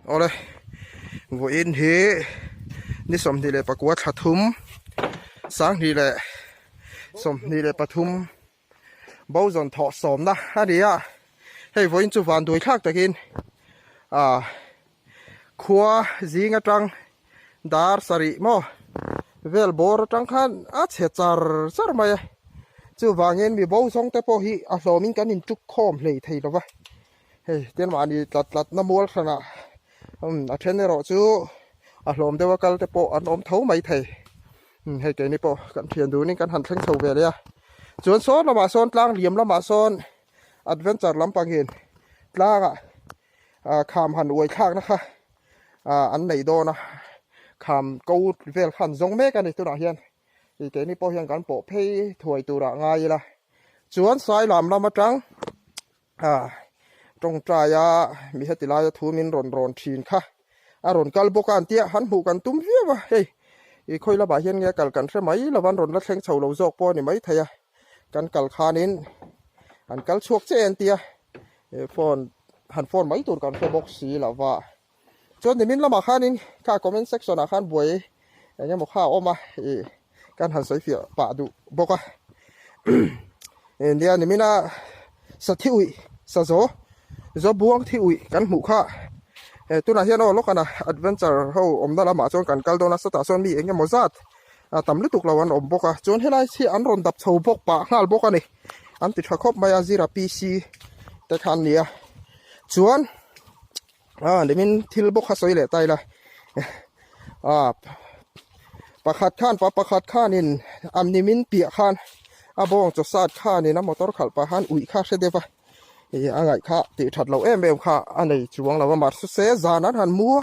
Awle vawiin hi ni 29 thla thum 2023 bo zawn thawh sawmna a ni a hei vawiin chu van duai thlak takin ah khua zing atang dar sarih maw vel bawr atang khan a chhe char char mai a chuvangin mi bo zawng te pawh hi a hlawmin kan intuk khawm hlei thei lo va. Hei tin mahni tlat tlat na mual hranah umm a then erawh chu a hlawm deuh a kal te pawh an awm tho mai thei umm hei keini pawh kan thian dunin kan han thleng chho ve leh a chuan sawn lamah sawn tlang liam lamah sawn adventure lampangin tlangah ah kham han uai thlakna kha ah an nei dawn a kham ko vel kha an zawng mek a ni tunah hian. Hei keini pawh hian kan pawh phei thuai turah ngai ila chuan sai lam lam atang ah tawngtai a mi heti laia thu min rawn rawn thin kha a rawn kal bawk a an tia han hmuh kan tum viau a hei ih khawi lamah hian nge kal kan hre mai lo an rawn la thleng chho lo zawk pawh a ni maithei a kan kal khanin an kal chhuak che an tia phone han phone mai tur kan hre bawk si lo va. Chuan nimin lamah khanin kha comment section ah khan buai eng emaw kha a awm a ih kan han sawi fiah pah duh bawk a nia nimina sa thi uih sa zo zo buang thi uih kan hmuh kha eh tunah hian aw lawkana adventure ho awmna lamah chuan kan kal dawn a sawtah sawn mi eng emaw zat a tam lutuk lo an awm bawk a chuan helai hi an rawn dap chho bawk pah nghal bawk a ni an ti tha khawp mai a zira PC te kha an ni a chuan. A nimin thil bawk kha sawi leh ta ila a pakhat khan pa pakhat khanin a nimin piah khan a bawng chaw sat khanin a motor khalh pah khan uih kha hre deuh a ih a ngaih kha tih that loh em em kha a nei chuang lo a mahse zan an han mu a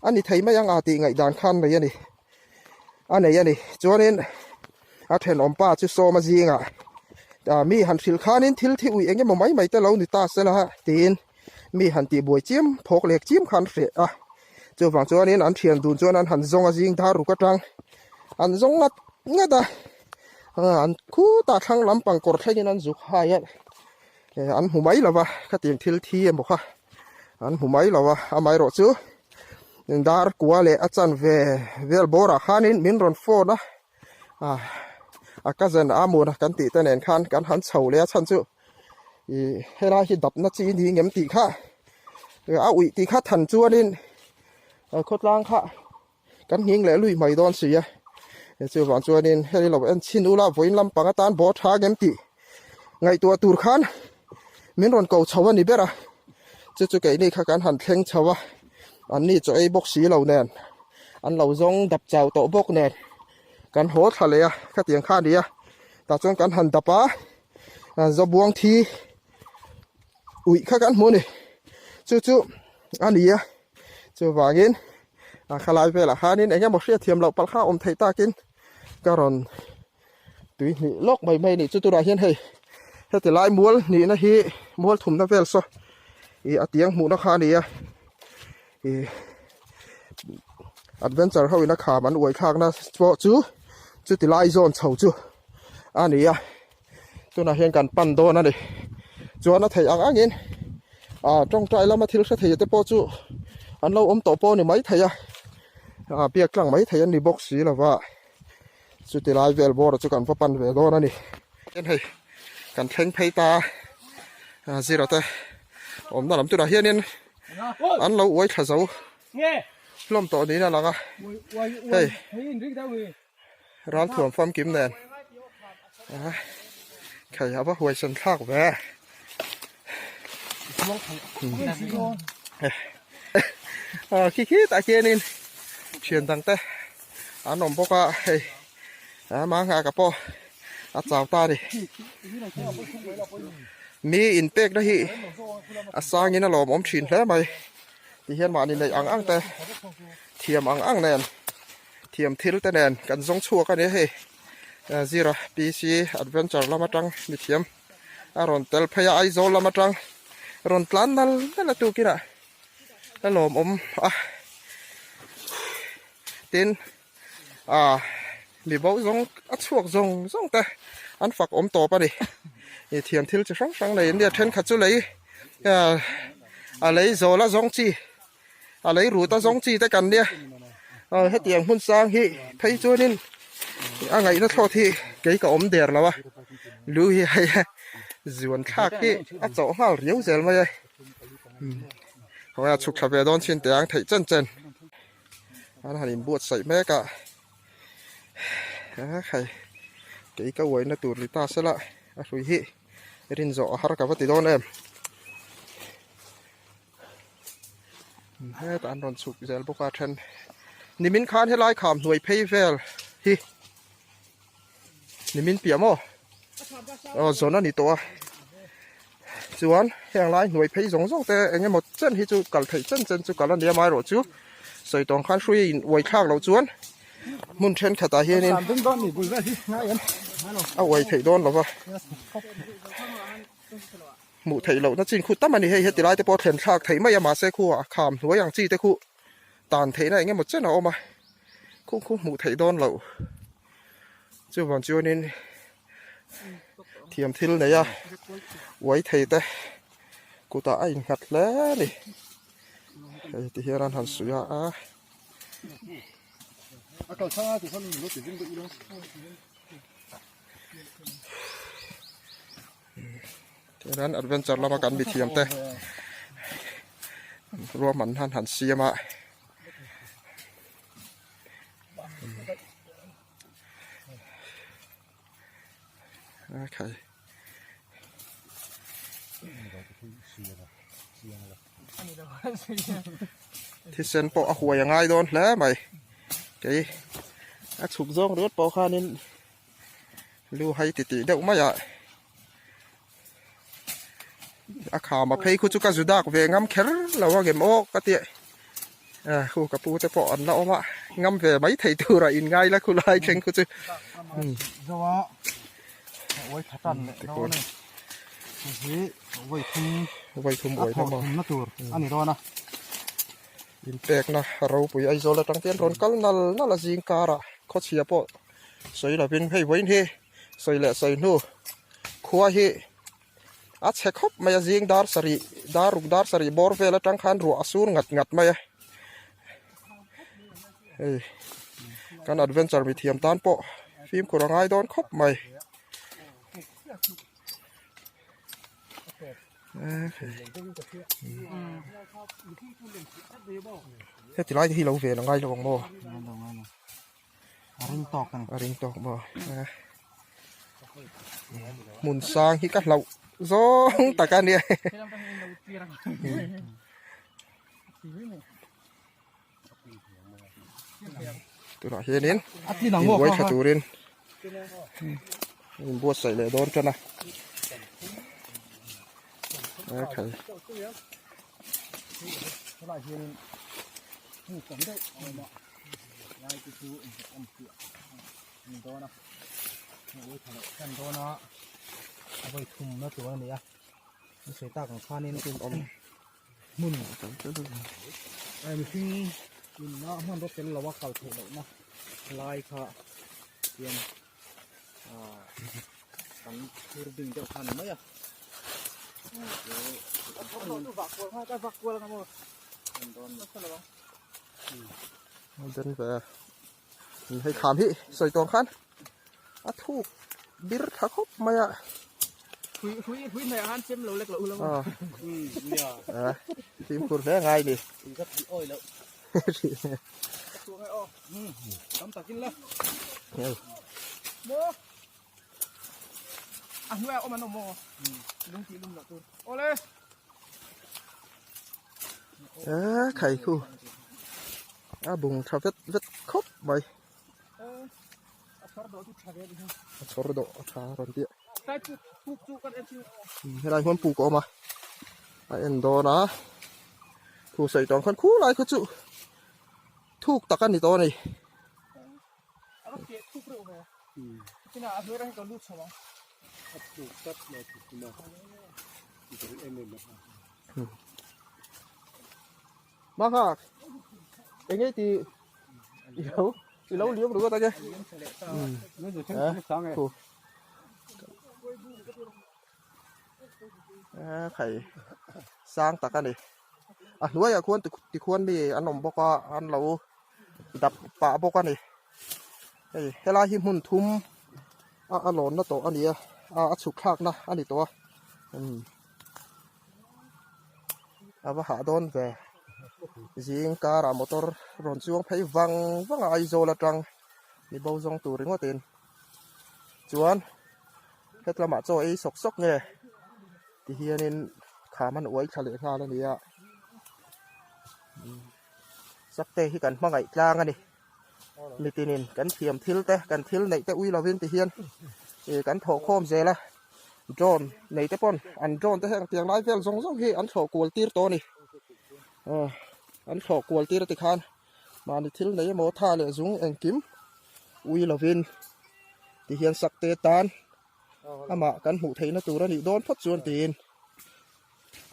a ni thei mai ang a tih ngaih dan khan nei a ni a nei a ni chuanin a thenawm pa chu sawma zingah ah mi han hrilh khanin thil thi uih eng emaw mai mai te lo ni ta sela tiin. Mi han tih buai chiam phawk lek chiam khan hreh a, chuvang chuanin an thian dun chuan an han zawng a zing dar ruk atang an zawng ngat ngat a, an khutah thlang lampang kawr thlengin an zuk hai a, an hmu mai lo va khatiang thil thi emaw kha an hmu mai lo a, amaherawh chu dar kua leh a chanve vel bawrah khanin min rawn phone a, a cousin a muna kan tih te nen khan kan han chho leh a chhan chu. Ih helai hi dapna chi ni ngem tih kha a uih tih kha than chuanin khawtlang kha kan nghing leh lui mai dawn si a chuvang chuanin hei lo en chhin ula vawiin lampang atan bawh tha ngem tih ngaihtuah tur khan min rawn ko chho a ni ber a chu chu keini kha kan han thleng chho a an ni chaw ei bawk si lo nen an lo zawng dap chau tawh bawk nen kan haw thla leh a khatiang kha a ni a tah chuan kan han dap a. Zobuang thi uih kha kan hmu a ni chu chu a ni a chuvangin a khalai velah khanin eng emaw hriatthiam loh palh kha a awm theih takin ka rawn tui hnih lawk mai mai a ni chu tunah hian hei heti lai mual hnihna hi mual thumna vel saw ih a tiang hmuhna kha a ni a ih adventure ho in a kham an uai thlakna pawh chu chuti lai zawn chho chu. a ni a tunah hian kan pan dawn a ni chuan a theih ang angin ah tawngtai lama thil hre thei te pawh chu an lo awm tawh pawh a ni maithei a ah biak tlang maithei an ni bawk si lova chuti lai vel bawr chu kan va pan ve dawn a ni hei kan thleng phei ta a zira te awmna lam tunah hianin an lo uai thla zo hlawm tawh niin a lang a hei. Ralthuam famkim nen khai a va huaisan thlak ve khi khi tah khianin thian dang te an awm bawk a hei a manga ka pawh a chau ta a ni mi inpekna hi a sangin a lawmawm thin hle mai tihian mahni neih ang ang te thiam ang ang nen. Thiam thil te nen kan zawng chhuak a ni hei Zira PC Adventure lam atang mi thiam a rawn tel phei a Aizawl lam atang rawn tlan nal nal a tukinah a lawmawm a tin ah mi bo zawng a chhuak zawng zawng te an fak awm tawp a ni thiam thil chi hrang hrang nei an nia thenkhat chu lei a lei zawl a zawng chi. A lei rut a zawng chi te kan nia. Hetiang hmun sang hi phei chuanin a ngaihna thlawt hi kei ka awm der lo a. Lu hi hei zuan thlak hi a chawh nghal riau zel mai a. Khawngaih a chhuk thla ve dawn chin teh ang theih chen chen. An han inbuatsaih mek a. Hei kei ka uaina tur ni ta sela a hrui hi rin zawh a har ka va ti dawn em. Hetah an rawn chhuk zel bawk a then nimin khan helai kham hnuai phei vel hi nimin piah maw aw zawn a ni tawh a chuan heng lai hnuai phei zawng zawng te eng emaw chen hi chu kal theih chen chen chu kal a nia amaherawh chu sawi tawng khan hrui a in uai thlak loh chuan hmun thenkhatah hianin a uai theih dawn lo va. Hmuh theih lohna chin khu tam a ni. Hei heti lai te pawh thlen thlak theih mai a, mahse khu ah kham hnuai ang chi te khu tan theihna eng emaw chen a awm a, khu khu hmuh theih dawn loh. Chuvang chuanin thiam thil nei a uai thei te kutah a innghat hle a ni. Hei ti hian an han suih a a. Tihian adventure lama kan mithiam te ruahman han han siam a okay thisen pawh a huai a ngai dawn hle mai kei a chhuk zawng ringawt pawh khanin Lu hai ti tih deuh mai a a kham a phei khu chu ka zu dak ve ngam kher lo a ngem aw ka tih a khu ka pu te pawh an la awm a ngam ve mai thei tur a in ngai la khu lai thleng khu chu inpekna ropui Aizawl atang te an rawn kal nal nal a zing karah khawchhia pawh Sawi lovin hei vawiin hi sawi leh sawi hnu khua hi a chhe khawp mai a zing dar sarih dar ruk dar sarih bawr vel atang khan ruah a sur ngat ngat mai a hei kan adventure mi thiam tan pawh fimkhur a ngai dawn khawp mai. Heti lai te hi lo vel a ngai lo ang maw? A ring tawk a ni. A ring tawk maw? Hmun sang hi ka hlauh zawng tak a nia. Tunah hianin inbuai tha turin inbuatsaih leh dawn tan a. Okay. Lai te chu inhawk awm chiah a ni dawn a hei ui tha loh hran dawn a a vawi thum na tur a ni a an sawi tak ang khanin hmun mihring nunna hmanraw tel lo a kal theih lohna lai kha hian ah kan thur bing deuh kha a ni mai a. Den ve hei kham hi sawi tawng khan a thuk bir tha khawp mai a hrui hrui hrui hmeh khan chem lo lek lo lo a a fimkhur hle ngai ni ka thei awi lo tam takin la mo a hnuai a awm an awm maw lung tih lum loh tur awle a khai khu a bung tha vet vet khawp mai a chhawr dawh chu tha ve a a chhawr dawh a tha rawn tih helai hian puk a awm a a en dawn a thu sawi tawng khan khu lai kha chu thuk tak a ni tawh a ni. Mahak eng nge ti i lo i lo liam ru ta che a khai sang tak a ni. A hnuaiah khuan tikhuan mi an awm bawk a an lo dap pah bawk a ni. Hei helai hi hmun thum a a lawnna tawh a ni a a chhuk thlakna a ni tawh a umm a va hah dawn ve zing karah motor rawn chuang phei vang vang a Aizawl atang mi bo zawng tur ringawt in chuan hetlamah chaw ei sawk sawk nge ti hianin kham an uai thla leh nghal a ni a sakte hi kan hmangaih tlang a ni. Mitinin kan thiam thil te kan thil neih te ui lovin ti hian ih kan thawh khawm zel a drone nei te pawn an drone te heng tiang lai vel zawng zawng hi an thlawh kual tir tawh a ni aw an thlawh kual tir a tikhan mahni thil nei emaw tha leh zung engkim ui lovin ti hian sak te tan amah kan hmuh theihna tur a nih dawn phawt chuan tiin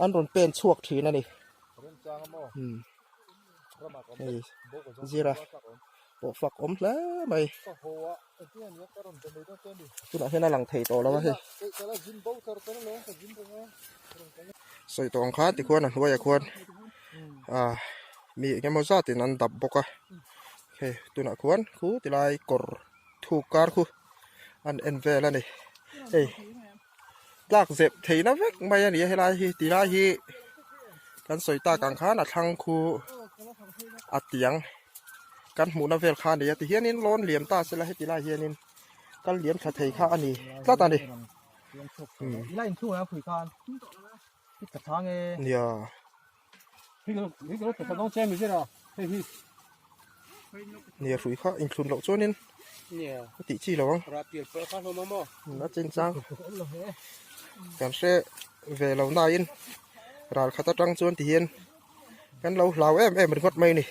an rawn pen chhuak thin a ni. Hei zira pawh fak awm hle mai tunah hian a lang thei tawh lo a hei sawi tawh ang khan tikhuan a hnuaiah khuan ah mi eng emaw zatin an dap bawk a hei tunah khuan khu tilai kawr thuk kar khu an en vel a ni hei. Tlak zep theihna vek mai a ni a helai hi tilai hi kan sawi tak ang khan a thlang khu a tiang kan hmuhna vel kha a ni a tihianin lawn liam ta sela heti lai hianin kal liam tha thei kha a ni tlat a ni. Nia. Nia hrui kha inthlun loh chuanin a tih chi lo ang a chin chang kan hre ve lo nain ral khat atang chuan ti hian kan lo hlau em em ringawt mai a ni.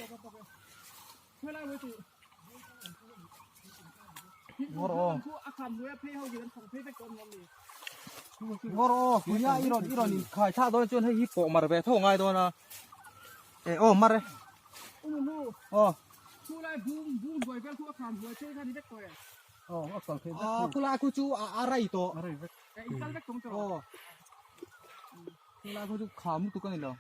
Ngawr aw kuia i rawn i rawn in khai thla dawn chuan hei hi pawh mar ve tho ngai dawn a e aw mar e aw aw khulai khu chu a rai tawh aw khulai khu chu kham lutuk a ni lo.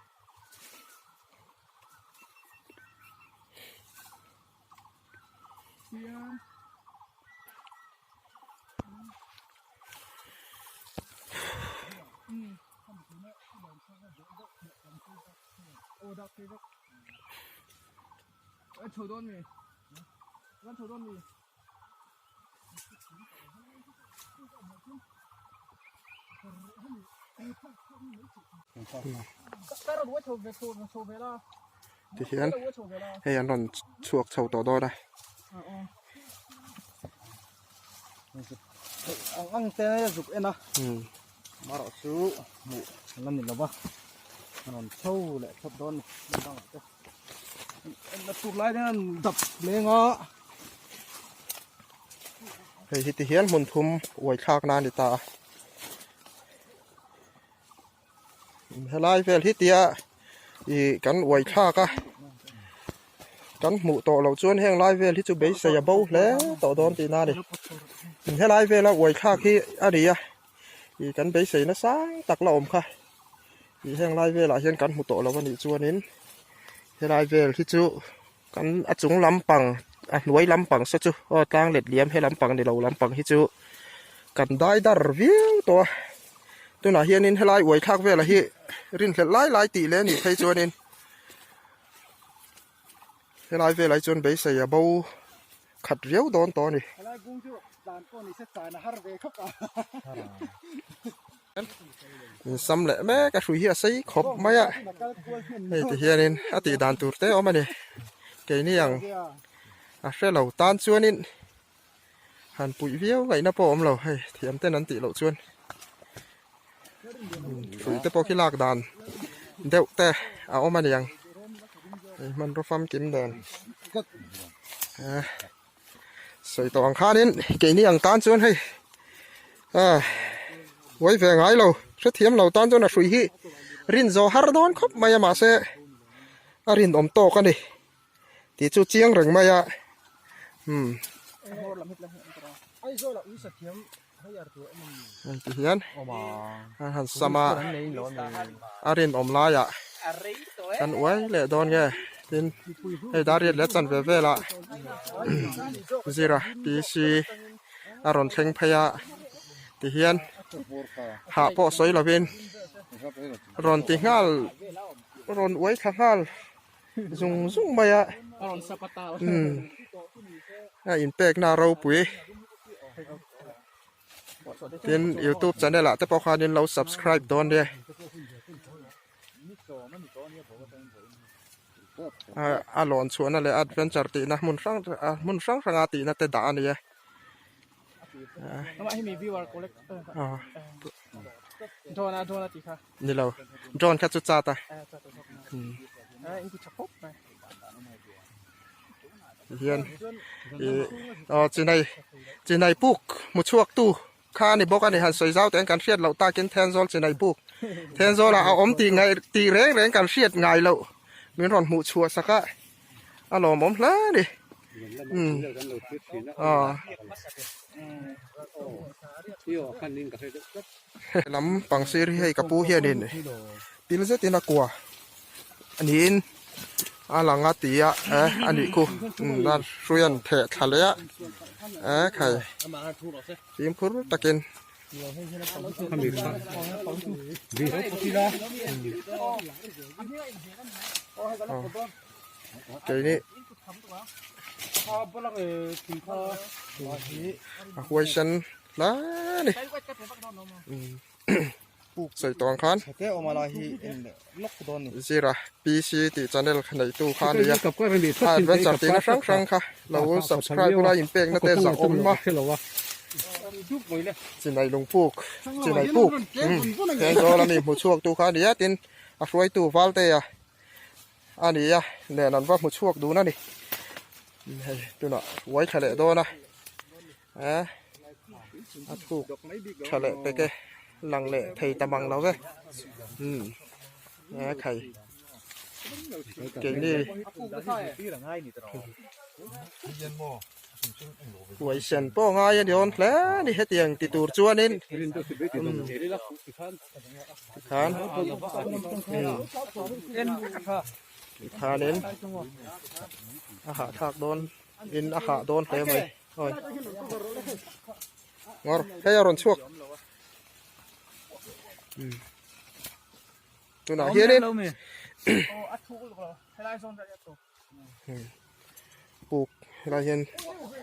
Tihian hei an rawn chhuak chho tawh dawn a. Ang ang te zuk en a. Marawh chu hmuh an la ni lo va. An rawn chho leh phawt dawn a ni dangah te. En na tur lai hian an dap leng a. Hei hi tihian hmun thum uai thlak na a ni ta a. Helai vel hi tia ih kan uai thlak a kan hmuh tawh loh chuan heng lai vel hi chu beisei a bo hle tawh dawn tihna a ni helai vela uai thlak hi a ni a ih kan beisei nasa tak la awm kha ih heng lai velah hian kan hmu tawh lo a nih chuanin helai vel hi chu kan a chung lampang a hnuai lampang saw chu aw tlang let liam he lampang ni lo lampang hi chu kan dai dar viau tawh a tunah hianin helai uai thlak velah hi rinhlelh lai lai tih leh a nih phei chuanin helai velah hi chuan beisei a bo khat riau dawn tawh a ni. Insam leh mek a hrui hi a sei khawp mai a hei ti hianin a tih dan tur te a awm a ni keini ang a hre lo tan chuanin han puih viau ngaihna pawh a awm lo hei thiam ten an tih loh chuan hrui te pawh khi lak dan deuh te a awm a niang hei hmanraw famkim nen Sawi tawh ang khanin keini ang tan chuan hei ah uai ve ngai lo hrethiam lo tan chuan a hrui hi rin zawh har dawn khawp mai a mahse a rinawm tawk a ni tih chu chiang reng mai a umm hei ti hian a han sam a a rinawm laiah. Kan uai leh dawn nge tin hei dar riat leh chanve velah zira PC a rawn thleng phei a tihian hah pawh sawi lovin rawn ti nghal rawn uai thla nghal zung zung mai a umm a inpekna ropui. Tin youtube channel ah te pawh khanin lo subscribe dawn nia a lawn chhuahna leh adventure tihna hmun hrang hmun hrang hranga tihna te dah a ni a. Ni lo drone kha chu chat a. Hian ih aw chinai chinai puk hmu chhuak tu kha a ni bawk a ni han sawi zau teh kan hriat loh takin Thenzawl chinai puk Thenzawl ah a awm tih ngaih tih reng reng kan hriat ngai loh min rawn hmuh chhuah sak a a lawmawm hle a ni umm aw lam pang sir hi hei ka pu hianin pil zetin a kua. Niin a lang a ti a eh a nih khu a hrui an theh thla leh a eh khai fimkhur takin. Keini a huaisen hle a ni. Sawi tawh ang khan Zira PC tih channel kha neitu kha a ni a, a adventure tihna hrang hrang kha lo subscribe ula inpekna te zah awm a, chinai lungpuk chinai puk Thenzawl ami hmu chhuak tu kha a ni a tin a hruaitu Valtea a ni a nen an va hmu chhuak dun a ni hei tunah uai thla leh dawn a. A a thuk tha leh pek e lang leh thei ta mang lo ve umm a khai keini huai sen pawh ngai a ni dawn hle a ni hetiang ti tur chuanin umm tikhan umm tikhanin a hahthlak dawn in a hah dawn hle mai. Awi. Ngawr, hei a rawn chhuak. Hmm. Tunah hianin Hmm. Puk helai hian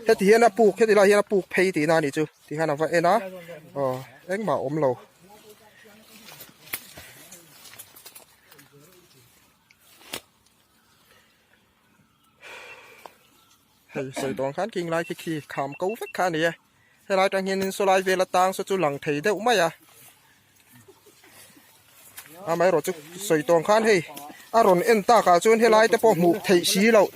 heti hian a puk heti lai hian a puk phei tihna a nih chu ti hian a va en a aw engmah a awm lo. Hei sawi tawng khan king lai khi khi kham ko vek kha a ni e helai atang hianin saw lai vel atang saw chu lang thei deuh mai a amaherawh chu sawi tawng khan hei a rawn en tak ah chuan helai te pawh hmuh theih si loh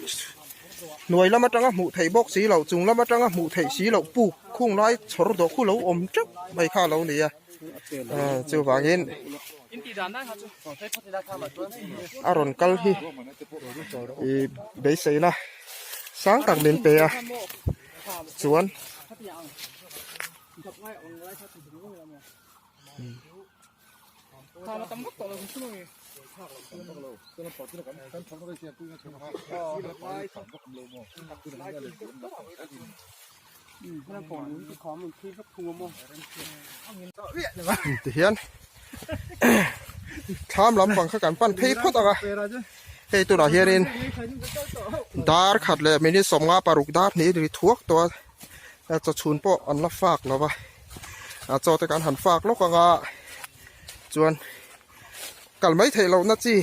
hnuai lam atanga hmuh theih bawk si loh chung lam atanga hmuh theih si loh puk khung lai chhawr dawh khu lo awm teuh mai kha a lo ni a. Chuvangin a rawn kal hi ih beiseina sang tak min pe a chuan Tihian thlam lampang kha kan pan phei phawt ang a hei tunah hianin dar khat leh minute 56 dar hnih ri thuak tawh a chaw chhun pawh an la fak lo va a chaw te kan han fak lawk ang a chuan kal mai theih lohna chi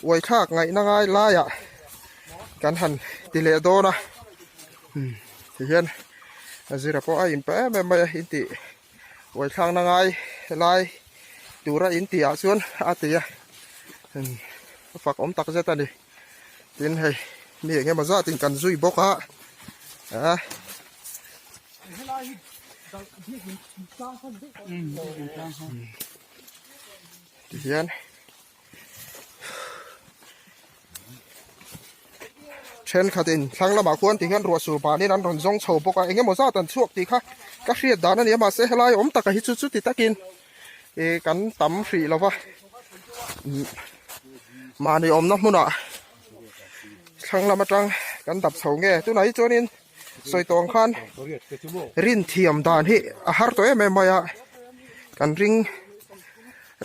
uaithlak ngaihna ngai laiah kan han ti leh dawn a umm ti hian a zira pawh a inpah em em mai a in tih uaithlakna ngai lai tura in tih ah chuan a ti a umm a fak awm tak zet a ni tin hei mi eng emaw zat in kan zui bawk a ah. Tihian thenkhatin thlang lamah khuan tihian ruah sur banin an rawn zawng chho bawk a engemaw zat an chhuak tih kha ka hriat dan a ni a mahse helai awm taka hi chu chuti takin ih kan tam hrih lo va. Mahni awmna hmunah thlang lam atang kan dap chho nge tunah hi chuanin sawi tawng khan rin thiam dan hi a har tawh em em mai a kan ring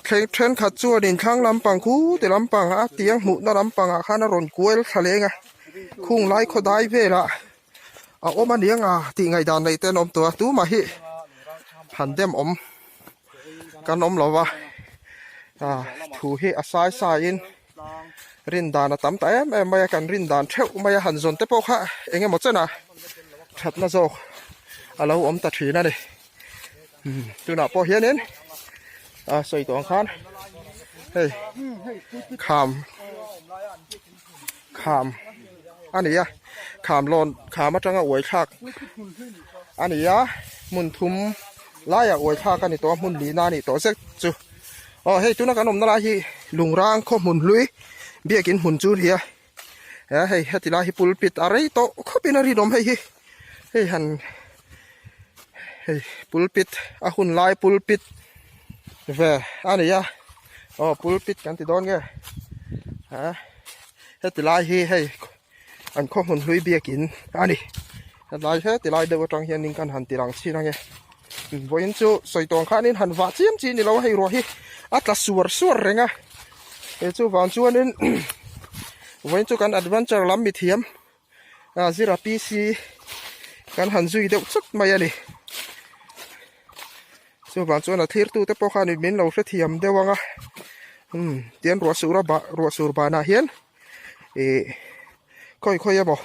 thleng thenkhat chuanin thlang lampang khu ti lampang a tiang hmuhna lampangah khan a rawn kual thla leng a khung lai khaw dai velah a awm a niang a tih ngaihdan neih te an awm tawh a tumah hi han dem awm kan awm lo va ah thu hi a sai sai in rin dan a tam ta em em mai a kan rin dan theuh mai a han zawn te pawh kha eng emaw chen a thatna zawk a lo awm ta thin a ni tunah pawh hianin a sawi tawh ang khan hei kham kham a ni a kham lawn kham atanga uai thlak a ni a hmun thum laiah uai thlak a ni tawh a hmun lihna a nih tawh zet chu aw hei tuna kan awmna lai hi lungrang khaw hmun hlui biakin hmun chu a ni a he hei heti lai hi pulpit a rei tawh khawpin a rinawm hei hi hei han hei pulpit a hun lai pulpit ve a ni a aw pulpit kan ti dawn nge a heti lai hi hei an khaw hmun hlui biakin a ni hetlai heti lai deuh atang hianin kan han ti lang chhin ange vawiin chu sawi tawng khanin han vah chiam chi ni lo a hei ruah hi a tla suar suar reng a he chu vang chuanin vawiin chu kan adventure lam mithiam a zira PC kan han zui deuh chut mai a ni chuvang chuan a thlir tute pawh khan min lo hrethiam deuh ang a umm tian ruah sur a bah ruah sur banah hian ih khawi khawi emaw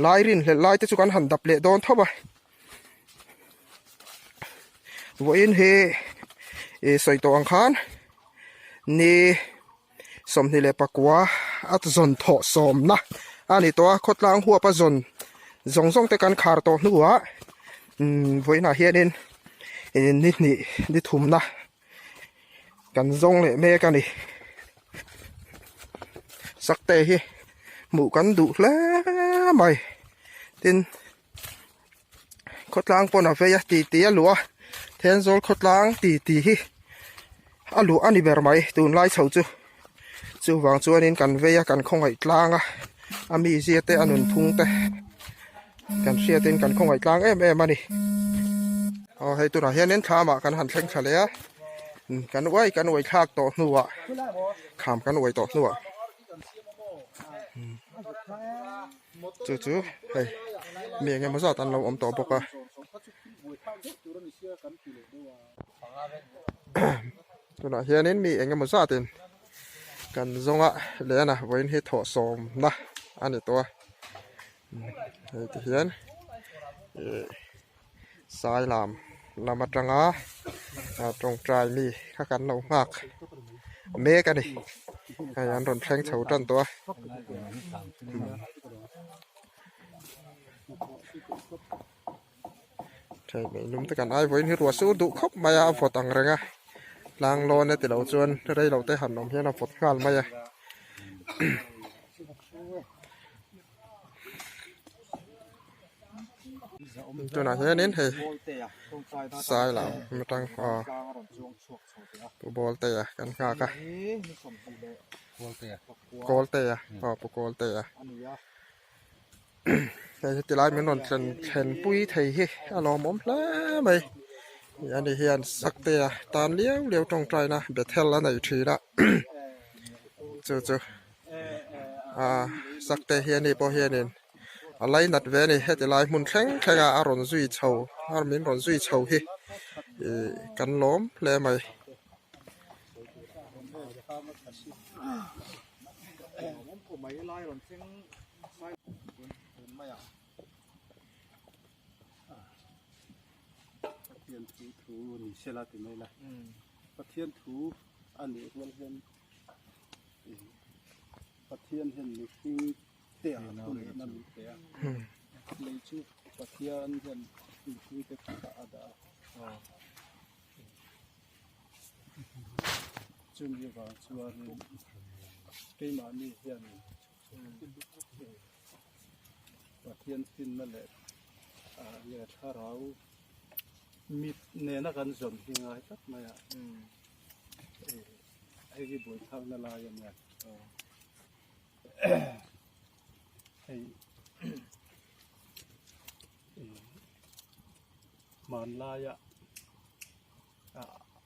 lai rin hlelh lai te chu kan han dap leh dawn tho a vawiin hi ih sawi tawh ang khan ni. 24 a zawn thawh sawmna a ni tawh a khawtlang huap a zawn zawng zawng te kan khar tawh hnuah umm vawiinah hianin ih ni hnih ni thumna kan zawng leh mek a ni sakte hi hmuh kan duh hle mai tin khawtlang pawn a vei a ti ti a luh a Thenzawl khawtlang ti ti hi a luh a ni ber mai tunlai chho chu chuvang chuanin kan vei a kan khawngaih tlang a a mizia te a nunphung te kan hriatin kan khawngaih tlang em em a ni aw hei tunah hianin thlamah kan han thleng thla leh a kan uai kan uai thlak tawh hnuah kham kan uai tawh hnuah. Chu chu hei mi eng emaw zat an lo awm tawh bawk a tunah hianin mi eng emaw zatin kan zawnga leh a vawiin hi thawh sawmna a ni tawh a hei ti hian ih sai lam lam atanga tawngtai mi kha kan lo nghak mek a ni hei an rawn thleng chho tan tawh a thei mai lum te kan ai vawiin hi ruah sur duh khawp mai a a vawt ang reng a tlang lawn e tilo chuan rei lo te han awm hian a vawt nghal mai a. Tunah hianin hei sai lam atang aw pu Bawltea kan nghak a Kawltea aw pu Kawltea hei heti lai min rawn thlen thlenpui thei hi a lawmawm hle mai ani hian Saktea tan liau liau tawngtaina Bethel a nei thin a chu chu. Ah sakte hi ani pawh hianin a lainat ve a ni heti lai hmun thleng thleng a a rawn zui chho a min rawn zui chho hi ih kan lawm hle mai. Pathian hian mihring te ah thu leh na min pe a lei chu Pathian hian mihring te kutah a dah a chumi vang chuanin keimahni hian Pathian finna leh leh thlarau mit nena kan zawm hi ngai tlat mai a. Hei hi buaithlakna lai a nia. Hei hmanlaia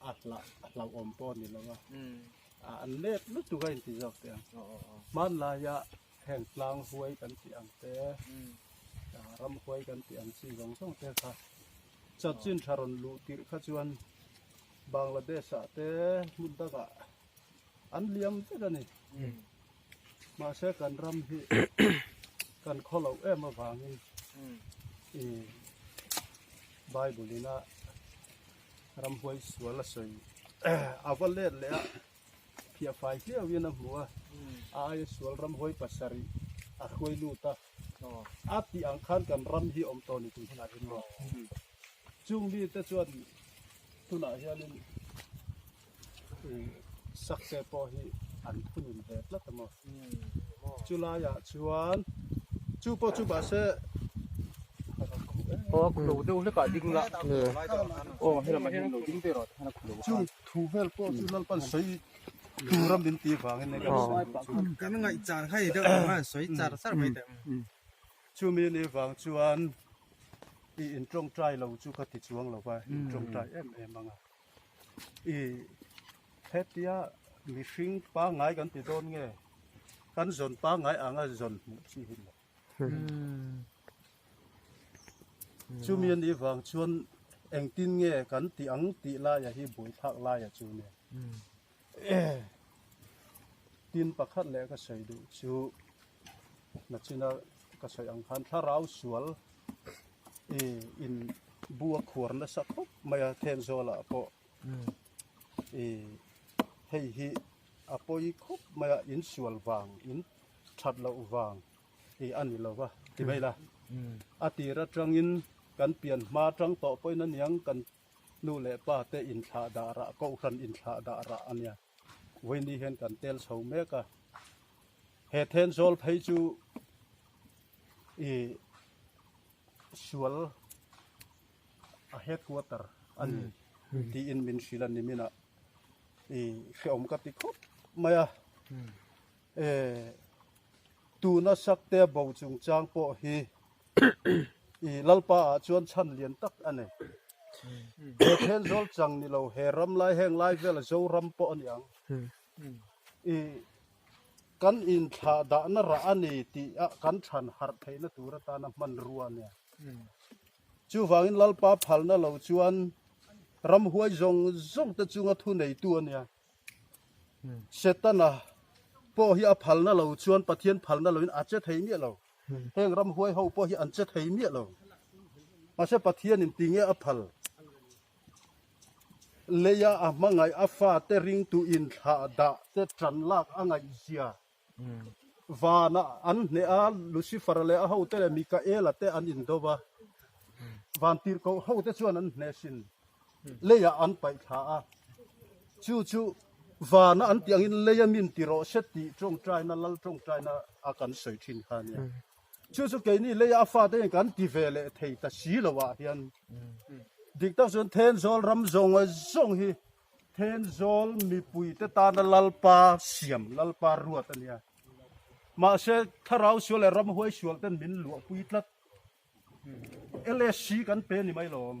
a hlauhawm pawh a ni lo a, an let lutuk a inti zawk teh ang. Hmanlaia heng tlang huai kan tih ang te, ram huai kan tih ang chi zawng zawng te kha chanchin tha rawn luh tirh kha chuan Bangladesh ah te hmun dangah an liam vek a ni. Mahse kan ram hi kan khaw loh em avangin i Bible ina ramhuai sual a sawi a va let leh a, phiah fai hliauin a hmu a, a aia sual ramhuai pasarih a hruai lut a, a tih ang khan kan ram hi awm tawh ni tih hunah hian maw. Chung mite chuan tunah hianin sakte pawh hi an thunun ve tlat a maw. Chulaiah chuan chu pawh chu mahse Aw a khulo deuh hlekah ding la. Aw helamah hian lo ding ve rawh tikhan a khulo Chu thu vel pawh chu Lalpan sawi tura min tih vangin eng kan sawi duh chu. Kan ngaihchan kha i deuh ang a sawi char char mai teh. Chumi ni vang chuan i intawngtai lo chu ka ti chuang lo va, intawngtai em em ang a. I hetia mihring pangngai kan ti dawn nge kan zawn pangngai anga zawn hmuh chi hi lo. Chumi anih vang chuan engtin nge kan tih ang tih laia hi buaithlak laia chu nia. Tin pakhat leh ka sawi duh chu nachina ka sawi ang khan thlarau sual i in bu a khuar nasa khawp mai a Thenzawl-ah pawh i hei hi a pawi khawp mai a insual vang in that loh vang i a ni lo va ti mai la a tir atangin kan pian hma atang tawh pawhin aniang kan Nu leh pa te inthlah dah rah, kohhran inthlah dah rah a nia. Vawiini hian kan tel chho mek a. He Thenzawl phei chu i sual a headquarter a ni tiin min hrilh a ni minah i hrehawm ka ti khawp mai a. E tuna Saktea bo chungchang pawh hi I Lalpa ah chuan chhan lian tak a nei. He Thenzawl chang ni lo, he ram lai heng lai vela Zoram pawh a ni ang. I kan inthlah dahna rah a ni tih a kan chhan harh theihna tur atana hmanrua a nia. Chuvangin Lalpa phalna lo chuan ramhuai zawng zawng te chunga thuneitu a nia. Setana pawh hi a phalna lo chuan Pathian phalna loin a che thei miah lo. Heng ramhuai ho pawh hi an che thei miah lo. Mahse Pathianin tinge a phal? Leia a hmangaih a fate ringtu inthlah dah te tan lak a ngaihzia vana an hneh a, Lucifer leh a hote leh Mikaela te an indo va, vantirhkoh hote chuan an hneh sin. Leiah an paih thla a, chu chu vana an tih angin leia min ti rawh se tih tawngtaina, lal tawngtaina a kan sawi thin kha a nia. Chu chu keini leia a fate hian kan ti ve leh thei ta si lo ah hian dik tak chuan Thenzawl ram zawng zawng hi Thenzawl mipuite tana Lalpa siam, Lalpa ruat a nia. Mahse thlarau sual leh ramhuai sual ten min luahpui tlat. LSC kan pe ni mai lawm.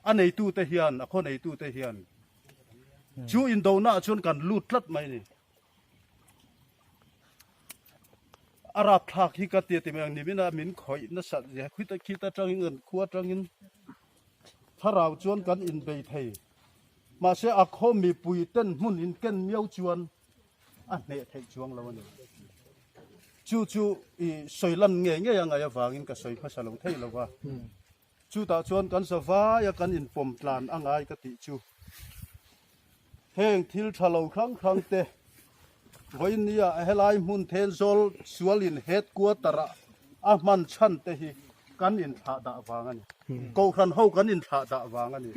A neitute hian, a khaw neitute hian chu indona ah chuan kan lut tlat mai ni. A rapthlak hi ka tia ti mai ang nimina min khawih nasat zia khita khita atangin kan khua atangin thlarau chuan kan inbei thei. Mahse a khaw mipui ten hmun in ken miau chuan a hneh theih chuang lo a ni. Chu chu i sawi lan ngei ngei a ngaih avangin ka sawi hmasa lo thei lo va. Chutah chuan kan zavaia kan inpawm tlan a ngai ka tih chu. Heng thil tha lo hrang hrang te vawinia helai hmun Thenzawl sualin headquarter ah a hman chhan te hi kan inthlah dah vang a ni. Kohhran ho kan inthlah dah vang a ni.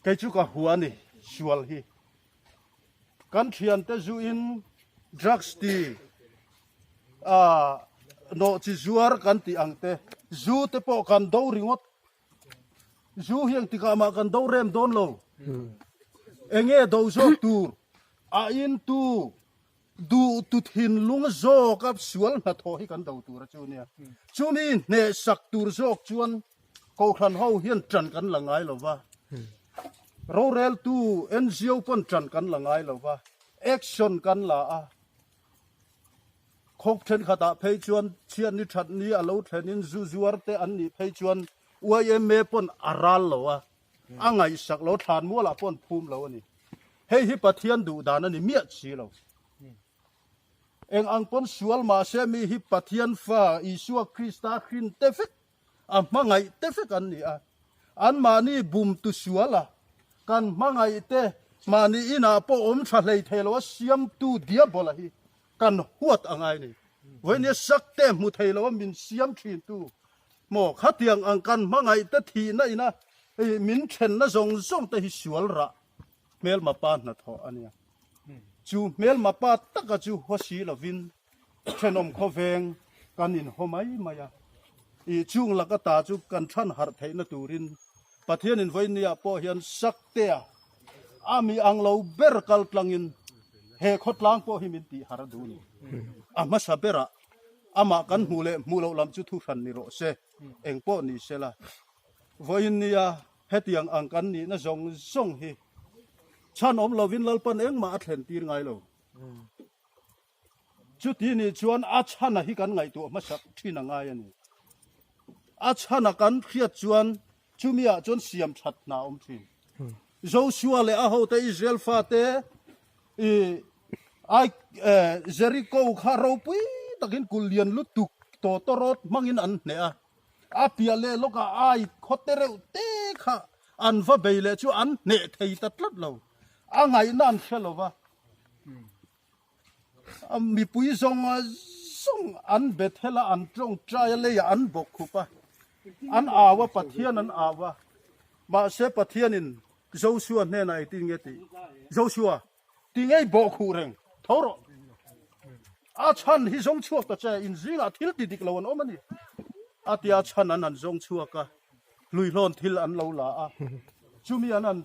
Kei chu ka hua a ni sual hi. Kan thiante zuin drugs ti ah nawh chi zuar kan tih ang te zu te pawh kan do ringawt zu hi engtikah mah kan do rem dawn lo. Enge do zawk tur a in tu duh tu thinlung zawk a sual hnathawh hi kan do tur a chu nia. Chumi hnehsak tur zawk chuan Kohhran ho hian ṭan kan la ngai lo va, roreltu NGO pawn ṭan kan la ngai lo va, action kan la a. Khawp thenkhatah phei chuan chhiat ni that ni a lo thlenin zu zuar te an nih phei chuan yma pawn a ral lo a, a ngaihsak lo, thlan mualah pawh an phum lo a ni. Hei hi Pathian duh dan a ni miah si lo. Eng ang pawn sual mahse mi hi Pathian fa Isua Krista hrin te vek A hmangaih te vek an ni a, anmahni bum tu sual a, kan hmangaih te mahni inah pawh awm tha hlei thei lo a siamtu diabola hi kan huat a ngai ni. Vawinia sak te hmu thei lo a min siam thin tu maw khatiang ang kan hmangaih te thihna ina min thenna zawng zawng te hi sual rah hmelma pa hnathawh a nia. Chu hmelma pa taka chu haw si lovin Thenawm khawveng kan inhaw mai mai a, i chung laka ta chu kan than harh theihna turin Pathianin vawinia pawh hian Saktea a mi ang lo ber kal tlangin he khawtlang pawh hi min tih harh a duh ni. A hmasa berah amah kan hmuh leh hmuh loh lam chu thuhran ni rawh se, eng pawh ni sela. Vawinia hetiang ang kan nihna zawng zawng hi chhan awm lovin Lalpan engmah a thlen tir ngai lo. Chuti nih chuan a chhana hi kan ngaihtuah hmasak thin a ngai a ni. A chhana kan hriat chuan chumi ah chuan siam that hna a awm thin. Joshua leh a hote Israel fate i ai Jericho kha ropui takin kulh lian lutuk tawtawrawt hmangin an hneh a. A piah leh lawkah ai khawte reuh te kha an va bei leh chu an hneh thei ta tlat lo. A ngaihna an hre lo va. Mipui zawng zawng an Bethel a, an tawngtai a, leiah an bawk khup a, an au a, Pathian an au a. Mahse Pathianin Joshua hnenah engtin nge tih? Joshua, ti ngei bawh khuh reng, tho rawh. A chhan hi zawng chhuak ta che, in zingah thil ti dik lo an awm a ni. A tia chhan an han zawng chhuak a, hluihlawn thil an lo la a, chumi an han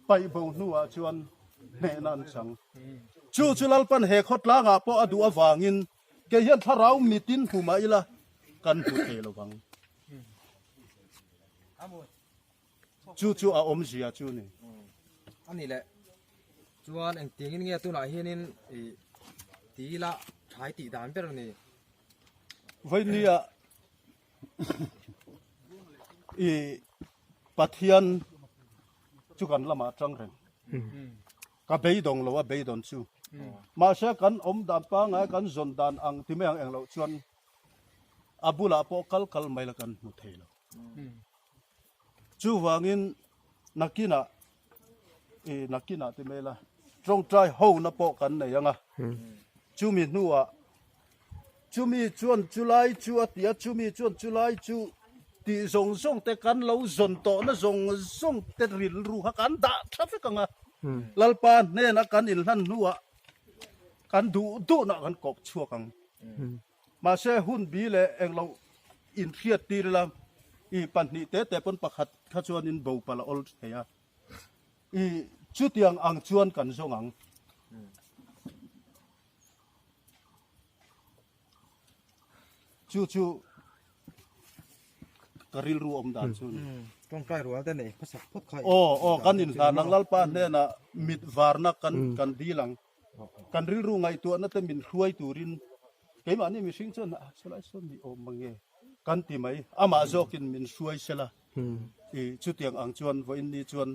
paih bo hnuah chuan hnehna an chang. Chu chu Lalpan he khawtlangah pawh a duh avangin kei hian thlarau mitin hmu mah ila kan hmu thei lo vang. Chu chu a awmzia chu ni. A nih leh chuan engtiangin nge tunah hianin i ti ila thai tih dan ber a ni. Vawinia I Pathian chu kan lamah tang reng. Ka beidawng lo a beidawn chu. Mahse kan awm dan pangai kan zawn dan ang ti mai ang eng loh chuan a bulah pawh kal kal mai la kan hmu thei lo. Chuvangin nakinah i nakinah ti mai la tawngtai ho na pawh kan nei ang a. Chumi hnuah Chumi chuan chulai chu a ti a, chumi chuan chulai chu tih zawng zawng te kan lo zawn tawhna zawng zawng te rilru kha kan dah tha vek ang a. Lalpa hnena kan inhlan hnuah kan duh duhnah kan kawp chhuak ang. Mahse hun bi leh englo inhriat tir ila i pahnih te te pawn pakhat kha chuanin bo palh a awl thei a. I chutiang ang chuan kan zawng ang. Chu chu ka rilru awm dan chu ni. Tawngtai rual te nei hmasak phawt kha. Aw aw kan inhlan ang Lalpa hnenah mit varna kan kan dil ang. Kan rilru ngaihtuahna te min hruai turin keimahni mihring chuan ah chulai sawn ni awm mange kan ti mai. Amah zawkin min hruai sela i chutiang ang chuan vawiin ni chuan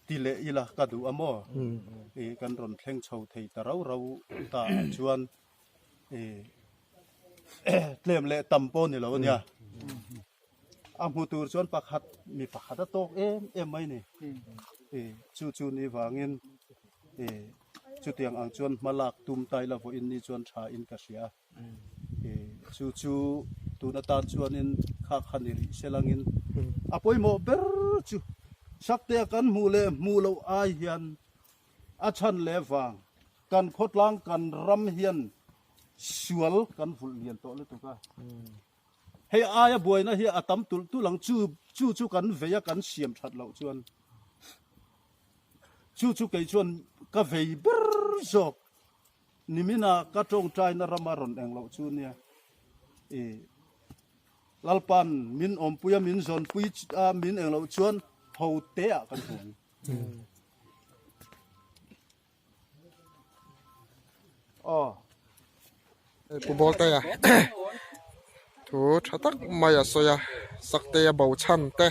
Ti leh ila ka duh a maw? I kan rawn thleng chho thei ta rau rau ta ah chuan i tlem leh tam pawh ni lo a nia. A hmu tur chuan pakhat mi pakhat a tawk em em mai ni. I chu chu ni vangin i chutiang ang chuan hma lak tum ta ila vawiin ni chuan tha in ka hria. Chu chu tun atan chuanin kha kha ni rih se langin a pawimawh ber chu Saktea kan hmuh leh hmuh loh ai hian a chhan leh vang kan khawtlang kan ram hian sual kan vulh lian tawh lutuk a. Hei aia buaina hi a tam tulh tulh ang chu chu chu kan vei a kan siam that loh chuan. Chu chu kei chuan ka vei ber zawk. Nimina ka tawngtaina rama rawn eng loh chu nia. I Lalpan min awmpui a, min zawnpui a, min eng loh chuan ho teah kan hmu ang. Aw. Pu Bawltea thu tha tak mai a sawi a, Saktea bo chhan te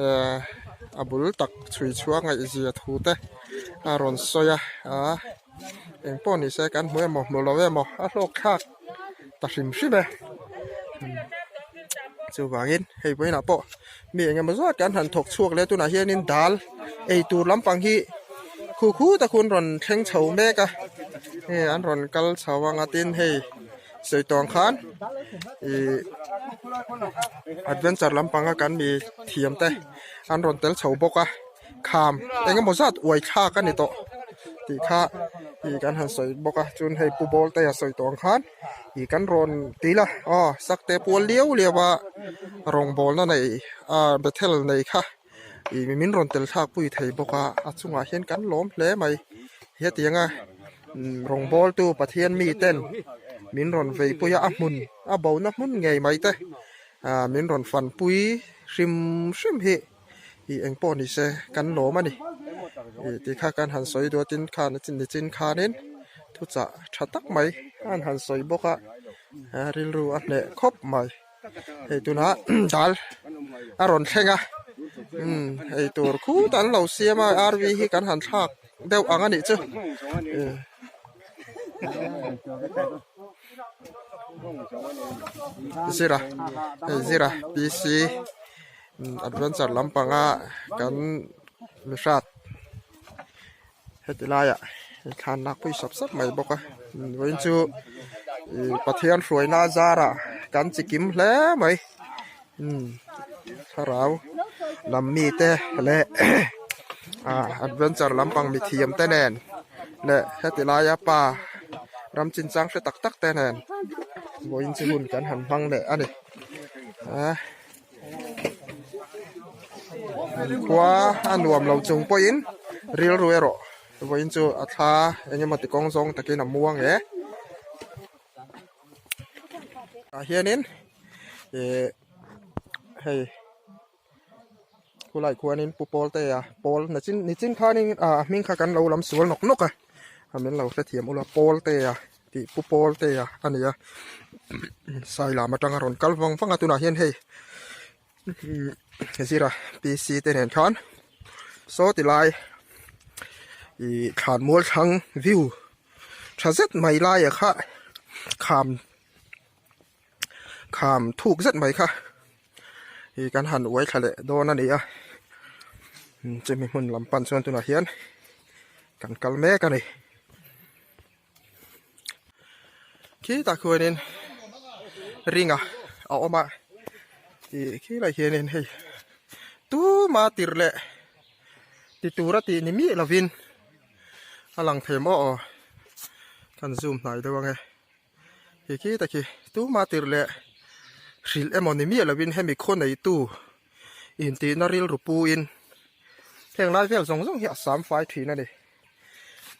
eh a bul tak chhui chhuah ngaihzia thu te a rawn sawi a, ah eng pawh ni se kan hmu emaw hmu lo emaw a hlawk thlak ta hrim hrim e chuvangin hei vawiinah pawh mi eng emaw zat kan han thawk chhuak leh tunah hianin dal ei tur lampang hi khu khu tak hun rawn thleng chho mek a hei an rawn kal chho ang a tin hei sawi tawng khan ihh adventure lampanga kan mi thiam te an rawn tel chho bawk a. Kham eng emaw zat uai thlak a ni tawh tih kha ih kan han sawi bawk a chuan hei pu ball te a sawi tawh ang khan ih kan rawn ti la aw sakte pual liau liau a rawngbawlna nei ah bethel nei kha ih min rawn tel thlak pui thei bawk a a chungah hian kan lawm hle mai hetiang a rawngbawltu Pathian mi ten min rawn vei pui a a hmun a bona hmun ngei mai te ah min rawn fanpui hrim hrim hi. Ih eng pawh ni se kan lawm a ni ih ti kha kan han sawi duat in khan ni chin khanin thuchah tha tak mai an han sawi bawk a rilru a hneh khawp mai hei tunah dal a rawn thleng a umm ei tur khut an lo siam a RV hi kan han thlak deuh ang a nih chu. Zira hei Zira PC. Adventure lampanga kan mi hrat heti laiah thlan lak pui sap sap mai bawk a vawiin chu ih Pathian hruaina zarah kan chi kim hle mai umm thlarau lam mite leh ah adventure lampang mithiam te nen leh heti laia pa ram chinchang hre tak tak te nen vawiin chu hun kan han hmang leh a ni ah. Khua a nuam lo chung pawhin rilru erawh vawiin chu a thla eng emaw ti kawng zawng takin a muang e. Tah hianin ih hei khulai khuanin pu Pawltea pawl nachin nichin khanin ah a hming kha kan lo lam sual nawk nawk a a min lo hrethiam ula Pawltea. Tih pu pawl te a a ni a sai lam atanga rawn kal vang vang a tunah hian hei zira PC te nen khan saw ti lai ih thlan mual thlang view tha zet mai lai ah kha kham kham thuk zet mai kha ih kan han uai thla leh dawn a ni a chumi hmun lam pan chuan tunah hian kan kal mek a ni. Khitah khuanin ring a a awm a ih khilai hianin hei tuma tirh leh ti tura tih ni miah lovin a lang thei maw aw kan zoom hnai deuh ang e ih khitah khi tuma tirh leh hrilh emaw ni miah lovin hemi khaw neitu intihna rilru puin heng lai vel zawng zawng hi a sam fai thin a ni.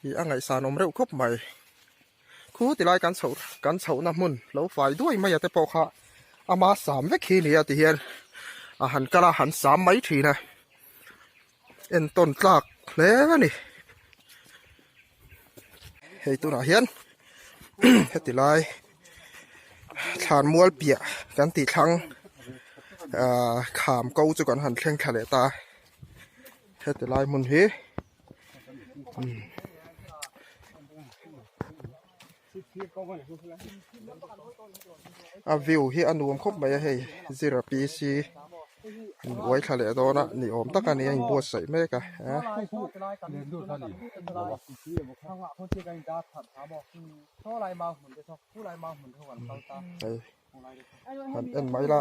Ih a ngaihsan awm reuh khawp mai. Khu tilai kan chhoh kan chhohna hmun lo fai duai mai a te pawh kha ama sam vek hi nia ti hian a han kal a han sam mai thin a entawn tlak hle a ni. Hei tunah hian heti lai thlan mual piah kan tih thlang ah kham ko chu kan han thleng thla leh ta a heti lai hmun hi. A view hi a nuam khawp mai a hei zira PC uai thla leh dawn a ni awm tak a ni a inbuatsaih mek a. Han en mai la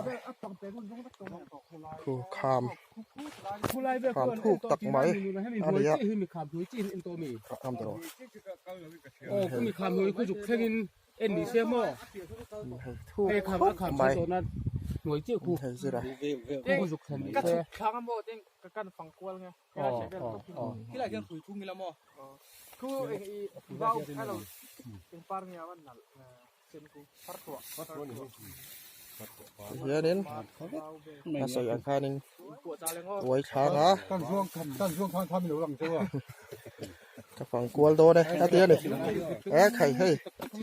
khu kham kham thuk tak mai a ni a thuk khawp mai. Hnuai chiah khu. Hei zira. Khu zuk thlen ni Ka se. chhuk thlang a maw ten ka kan fang kual nge. Aw aw aw. Khilai khian hrui thung ila maw? Khu eng i vau hello eng par nge avan nalh sen khu fartuah. Hianin a sawi ang khanin uai thlang a. Ka fang kual dawn e a ti a ni e khai hei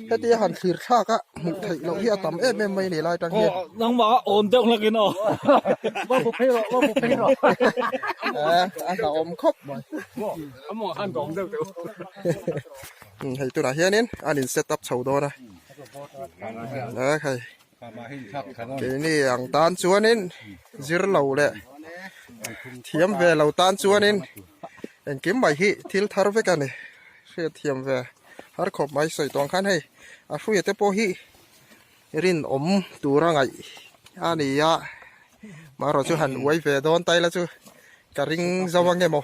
hetia han thlir thlak a hmuh theih loh hi a tam em em mai a ni lai tang hian nangmah a awn deuh hlak in aw va bu phei rawh va bu phei rawh e a hlauhawm khawp mai a mawng khan ka awm deuh teuh hei tunah hianin an in set up chho dawn a e khai keini ang tan chuanin zir lo leh thiam ve lo tan chuanin engkim mai hi thil thar vek a ni hriat thiam ve har khawp mai sawi tawng khan hei a hruia te pawh hi rinawm tura ngaih a ni a marawh chu han uai ve dawn ta ila chu ka ring zo ang emaw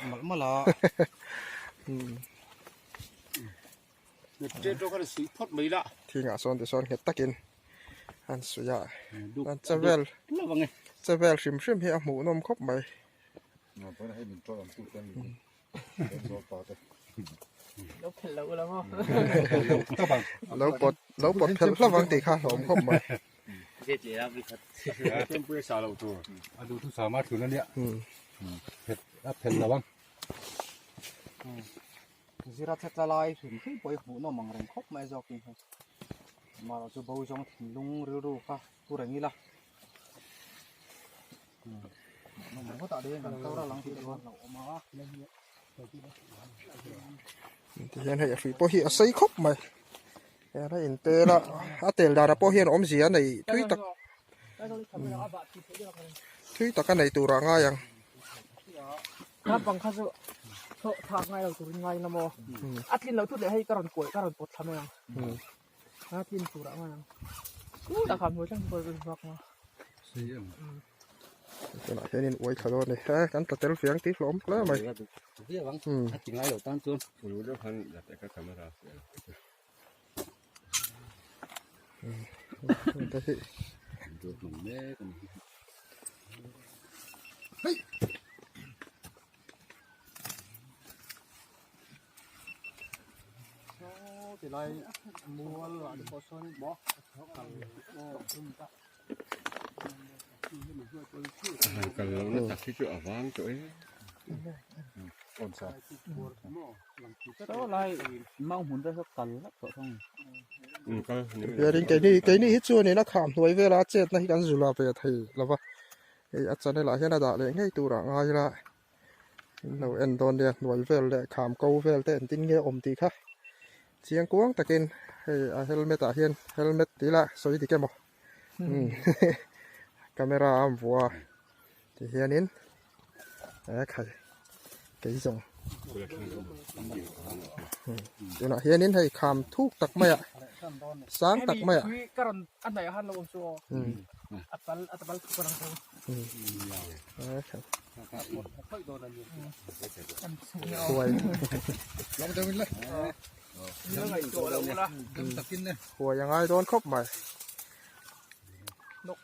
Thingah sawn tisawn nghet takin an suih a, an che vel che vel hrim hrim hi a hmuhnawm khawp mai. Lo pawt lo pawt phelh hlauh ang tih kha a hlawm khawp mai. Zira che tla lai hrim hrim pawh hi hmuhnawm ang reng khawp mai zawk in hei amaherawh chu bo zawng thinlung rilru kha pu reng ila hmuhnawm ringawt ah deuhin kan kal ral ang tih chuan lo awm a. Tihian hei a hrui pawh hi a sei khawp mai hian a in tel a a tel danah pawh hian awmzia a nei thui tak thui tak a nei turah a ngai ang. Naupang kha chu thawh thak ngai lo turin ngai ila maw? A tlin loh thut leh hei ka rawn kuai ka rawn pawt thla mai ang. A tlin turah ngai ang. Tah khan hmuai tlang pawh ka vak a. Tunah hianin uai thla dawn a ni. He kan tla tel fiang tih hlawm hle mai. A ti ngai lo tan chuan. Kal lo na tak hi chu a vang tawh e. Saw lai mau hmun te saw kal vek tawh thung. Hianin keini keini hi chuanin a kham hnuai vela a chetna hi kan zula ve thei lo va hei a channel ah hian a dah leh ngei turah ngai ila in lo en dawn nia hnuai vel leh kham ko vel te engtin nge awm tih kha chiang kuang takin hei a helmet ah hian helmet tih lah sawi dik emaw camera a awm vuah a ti hianin e khai kei zawng tunah hianin hei kham thuk tak mai ah sang tak mai ah huai huai a ngai dawn khawp mai. Nok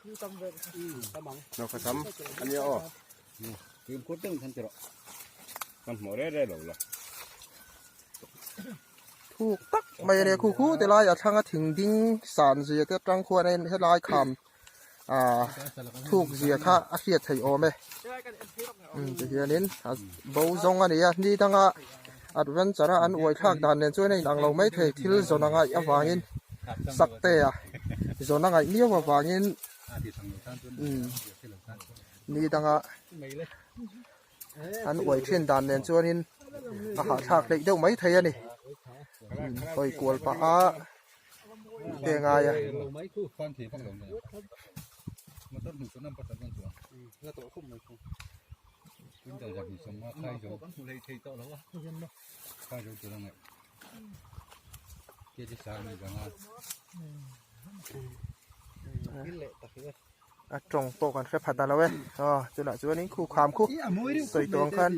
kha sam a nia aw. Fimkhur deuhin khan ti rawh. Kan hmuh reh reh lo la. Thuk tak mai a nia khu khu ti lai a thlanga thing ding san zia te atang khuan a helai kham ah thuk zia kha a hriat theih awm e. Umm ti hianin a bo zawng a ni a ni danga adventure a an uai thlak dan nen chuan a inang lo mai thei thil zawn a ngaih avangin sakte a zawn a ngaih miau avangin umm ni danga an uai thin dan nen chuanin a hahthlak hleih deuh mai thei a ni hawi kual pah a te ngai a. A tawng pawh kan hre phat ta lo e aw chulai chuanin khu kham khu sawi tawng khan.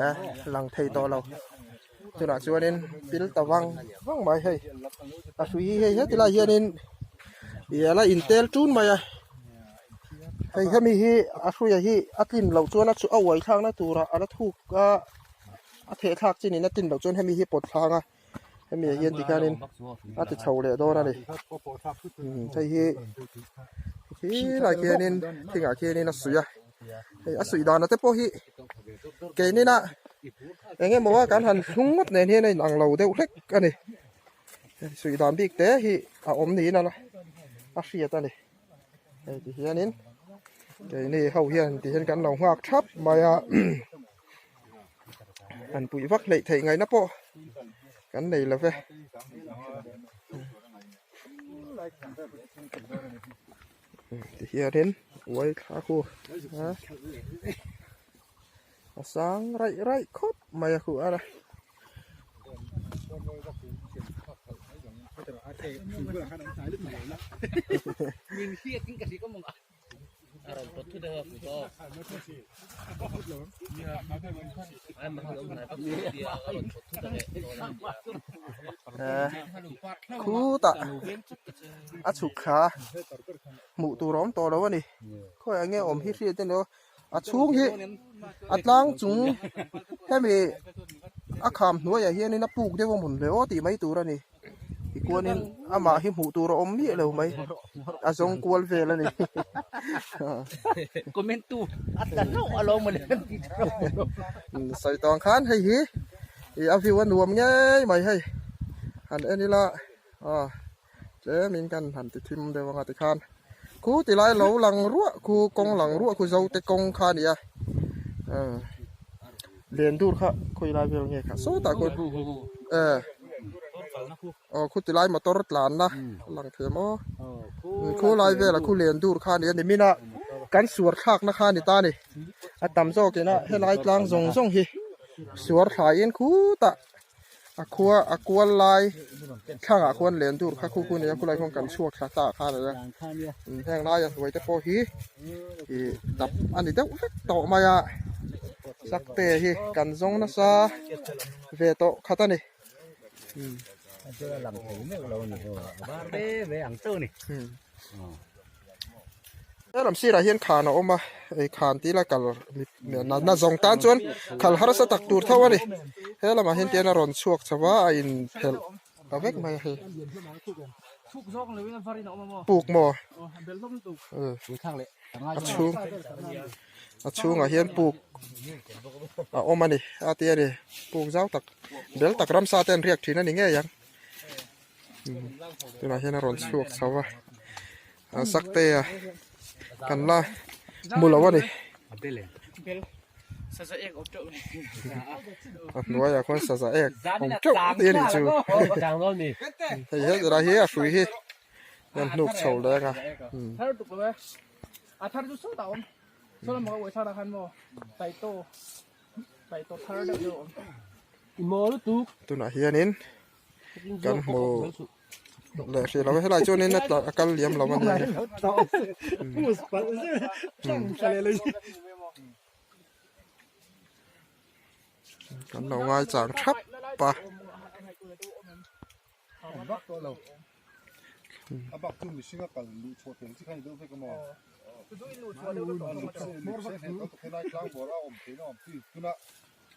Eh lang thei tawh lo. Tunah chuanin pil ta vang vang mai hei a hrui hi hei heti lai hianin ih a la intel tun mai a hei hemi hi a hruia hi a tlin loh chuan a chu a uai thlakna turah a la thuk a a theh thlak chin in a tlin loh chuan hemi hi pawt thlang a hemi ah hian tikhianin a ti chho leh dawn a ni hei hi khilai khianin thingah khianin a suih a hei a suih dan te pawh hi keinin a eng emaw a kan han thlung ngawt nen hian a inang lo deuh hlek a ni suih dan bik te hi a awm niin a a hriat a ni hei ti hianin keini ho hian ti hian kan lo nghak thap mai a. Han puih vak hleih theih ngaihna pawh kan nei lo ve. Ti hianin uai thla khu a a sang raih raih khawp mai a khu a. Khutah a chhuk thla hmuh tur a awm tawh lo a ni khawiah nge awm hi hriat emaw a chhung hi a tlang chung hemi a kham hnuaiah hianin a puk deuh a hmun hle aw tih mai tur a ni. Tichuanin amah hi hmuh tur a awm miah lo mai a zawng kual vel a ni. Comment tu a tla hlauh a lo mawle an ti tha lo. Sawi tawng khan hei hi ih a view a nuam ngei mai hei han en ila aw tlemin kan han ti thim deuh anga tikhan khu tilai lo lang ruah khu kawng lang ruah khu zote kawng kha a ni a Len dur kha khawi lai vel nge kha sawtah khawn eh aw khu ti lai motor tlan na a lang thei maw khu lai vel a khu len dur kha a ni a nimin a kan suar thlak na kha a ni ta a ni a tam zawk in a helai tlang zawng zawng hi suar thlai in khutah a khua a kual lai thlangah khuan len dur kha khu khu a ni a khulai khuan kan chhuak thla ta kha a ni a heng laia hnuai te pawh hi ih dap a ni deuh vek tawh mai a sakte hi kan zawng nasa ve tawh khat a ni. He lam sirah hian khan a awm a hei khan tih la kal na zawng tan chuan khal harsa tak tur tho a ni he lamah hian tian a rawn chhuak chho a a in phelh ta vek mai a hei puk maw a chhung a chhungah hian puk a awm a ni a tia ni puk zau tak bel tak ramsa te an riak thin a ni ngei ang. Tunah hian a rawn chhuak chho a a sakte a kan la hmu lo a ni a hnuaiah khuan saza ek awm teuh te a nih chu hei he zirah hi a hrui hi a hnuk chho leng a. Tunah hianin kan hmu leh hrih lo helai chuanin a tla a kal liam lo a ni kan lo ngai chang thap a.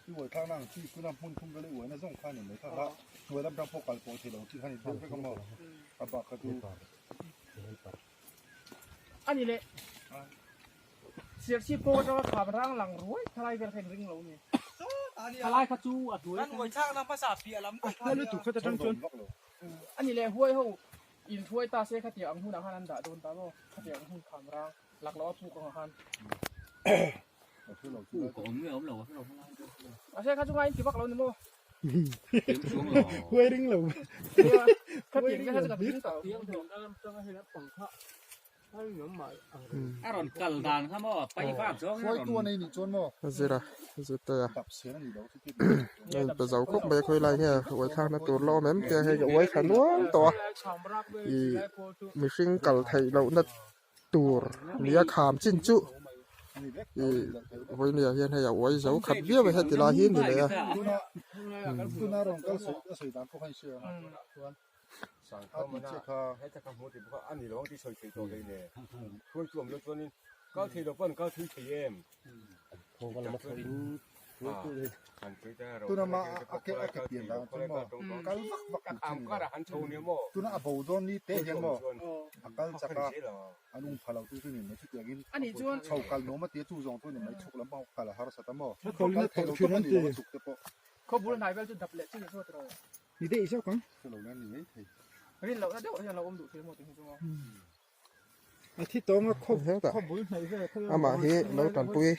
I uai thlak na ang chi tuna hmun thum vel i uai na zawng kha a ni mai kha kha hnuai lam tang pawh kal pawh thei lo chi kha a ni deuh vek a maw a bak kha chu. A ni le Serchhip kawng atanga kham rang lang ruai thalai vel kha in ring lo a ni. Thalai kha chu a hnuai Kan uai thlak na hmasa piah lam daih kha a nia. A ni le huai ho in hruai ta se khatiang ang hunah khan an dah dawn ta maw khatiang ang hun kham rang lak loh a puk angah khan. Mahse kha chu ngai in ti vak lo ni maw? Huai ring lo. Kha tiang kha chu ka ring tawh. A rawn kal dan kha maw pai vak zawng in a rawn. Zira zirte a hei pe zo khawp mai a khawi lai nge uai thlakna tur la awm em tia hei ka uai thla nual tawh a ih mihring kal theih lohna tur nia kham chin chu. Ih vawinia hian hei a uai zo khat viau a heti lai hi ni leh a. Ani chuan Khawbul hnai vel chu dap leh chin zawt rawh. Ni daih zawk ang. Rin lohna deuh hian lo awm duh thei maw tih hi chu maw. A thi tawng a khaw khawbul hnaih vel khaw Amah hi lo tanpui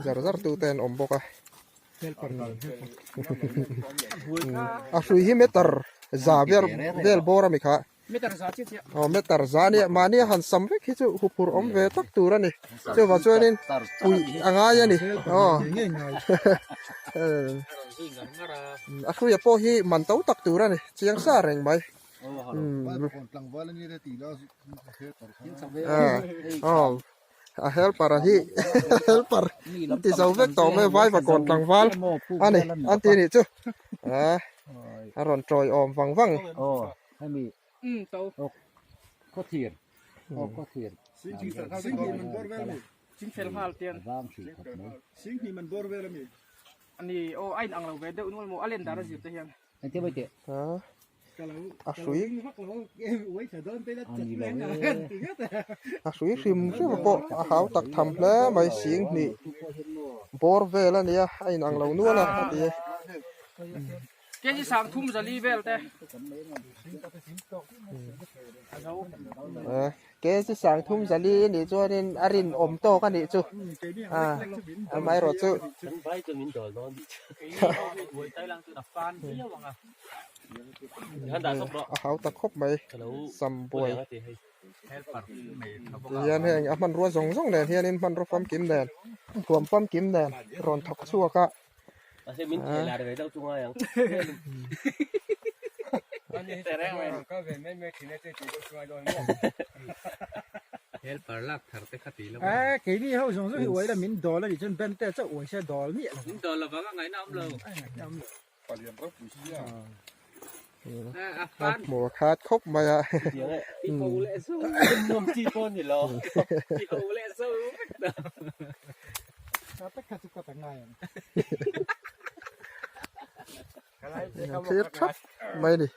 zar zar tu te an awm bawk a. A hrui hi meter za vel vel bawr a mi kha. Meter za chiah chiah. Aw meter za nia mahni a han sam vek hi chu huphur awm ve tak tur a ni. Chuvang chuanin puih a ngai a ni. Aw. A hruia pawh hi man to tak tur a ni chiang sa reng mai. Aw a helper a hi helper ti zo vek tawh mai vai va kawn tlangval a ni an ti nih chu a a rawn tawi awm vang vang. Hemi khawthir aw khawthir Chingfel nghal tian ani aw a in ang lo ve deuh nual maw a len dan a zir te hian. Engtia mai teh. A hrui a hrui hrim hrim pawh a hau tak tham hle mai sing hnih bawr vel a nia a in ang lo nual a a ti e. Kg sang thum zali vel te. Kg sang thum zali nih chuanin a rinawm tawk a nih chu a amaherawh chu a hau ta khawp mai sam buai tihian heng a hmanrua zawng zawng nen hianin hmanraw famkim nen thuam famkim nen rawn thawk chhuak a. A hmuh a khat khawp mai a. Thlir thap mai a ni.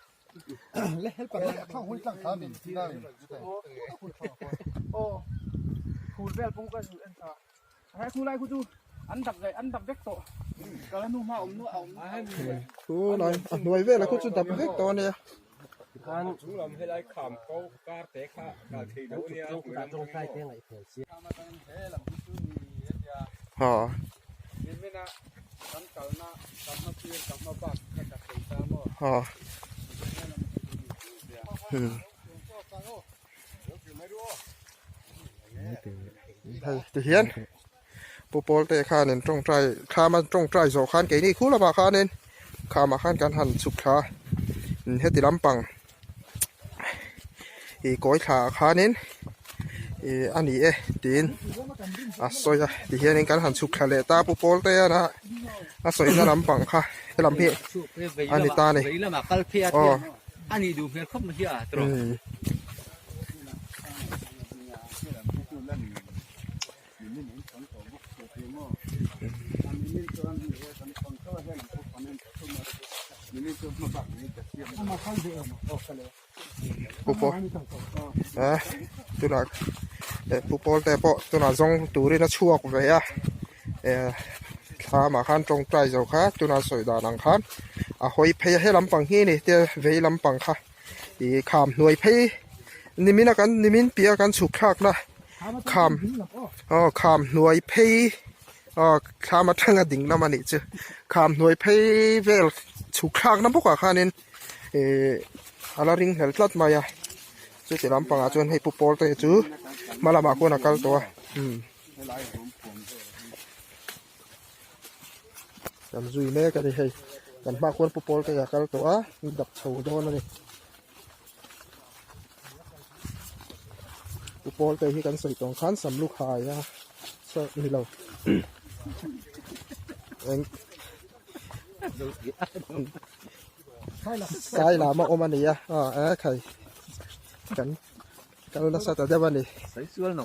Thu lai a hnuai velah khu chu dap vek tawh a nia. Ha. Ha. Hmm. Hei tihian Pu Pawlte khanin tawngtai thlam a tawngtai zawh khan keini khu lamah khanin khamah khan kan han chhuk thla a heti lampang ih kawi thla ah khanin ih a ni e tiin a sawi a tihianin kan han chhuk thla leh ta Pu Pawlte a a sawina lampang kha helam hi a ni ta a ni aw. Pu pawl eh tunah eh pu pawl te pawh tunah zawng turin a chhuak ve a eh thlamah khan tawngtai zo kha tunah sawi dan ang khan a hawi phei a he lampang hi a ni tia vei lampang kha ih kham hnuai phei nimin a kan nimin piah a kan chhuk thlakna kham aw kham hnuai phei aw thlam atanga ding lam a nih chu kham hnuai phei vel chhuk thlakna bawkah khanin ih a la ring hlel tlat mai a chuti lampangah chuan hei pu pawl te chu hma lamah khuan a kal tawh a umm kan zui mek a ni hei kan hmaah khuan pu pawl te a kal tawh a dap chho dawn a ni. Pu pawl te hi kan sawi tawng khan sam lu khai a. Ni lo. Eng Sai lama awm a ni a, a khai kan kal nasa ta deuh a ni.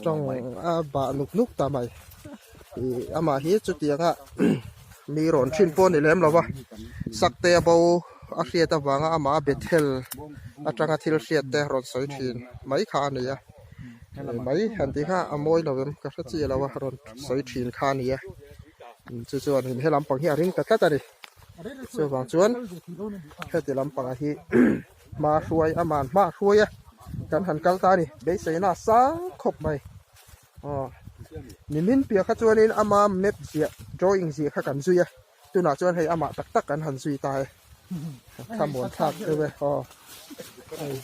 Tawng a bah nuk nuk ta mai. Ih amah hi chutianga mi rawn thin pawh a ni lem lo va, sakte a bo a hriat avanga amah a Bethel atanga thil hriat te rawn sawi thin mai kha a ni a. Mai han tih kha a mawi lo em ka hre chiah lo a rawn sawi thin kha a ni a. Chu chuan he lampang hi a ring ta tlat a ni. Chuvang chuan heti lampangah hi hma hruai a man hma hruai a kan han kal ta a ni beiseina a sang khawp mai aw nimin piah kha chuanin ama map ziah drawing ziah kha kan zui a tunah chuan hei amah tak tak kan han zui ta e thlamuan thlak deuh e aw hei.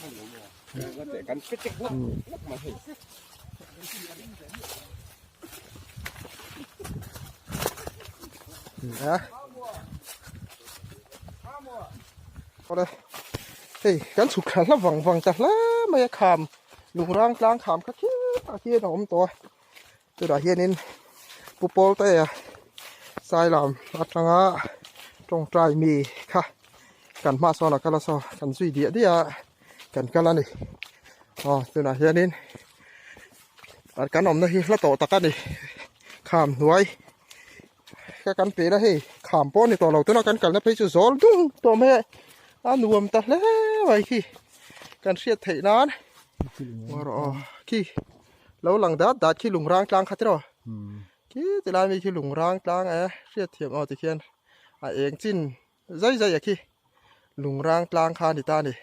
Awle hei kan chhuk thla hla vang vang ta hle mai a kham lungrang tlang kham kha khirah hian a awm tawh a chutah hianin pu pawl te a sailam atanga tawngtai mi kha kan hma sawn a kal a saw kan zui diah diah a kan kal a ni aw tunah hianin. Kan awmna hi hla tawh tak a ni kham hnuai ka kan pe na hei kham pawh a ni tawh lo tuna kan kalna phei chu zawl dung tawh mai a a nuam ta hle mai khi kan hriat theih nan rawh aw khi lo lang dat dat khi lungrang tlang kha tiraw khi ti lai mi khi lungrang tlang e hriat thiam aw tikhian a eng chin zai zai a khi lungrang tlang kha a ni ta a ni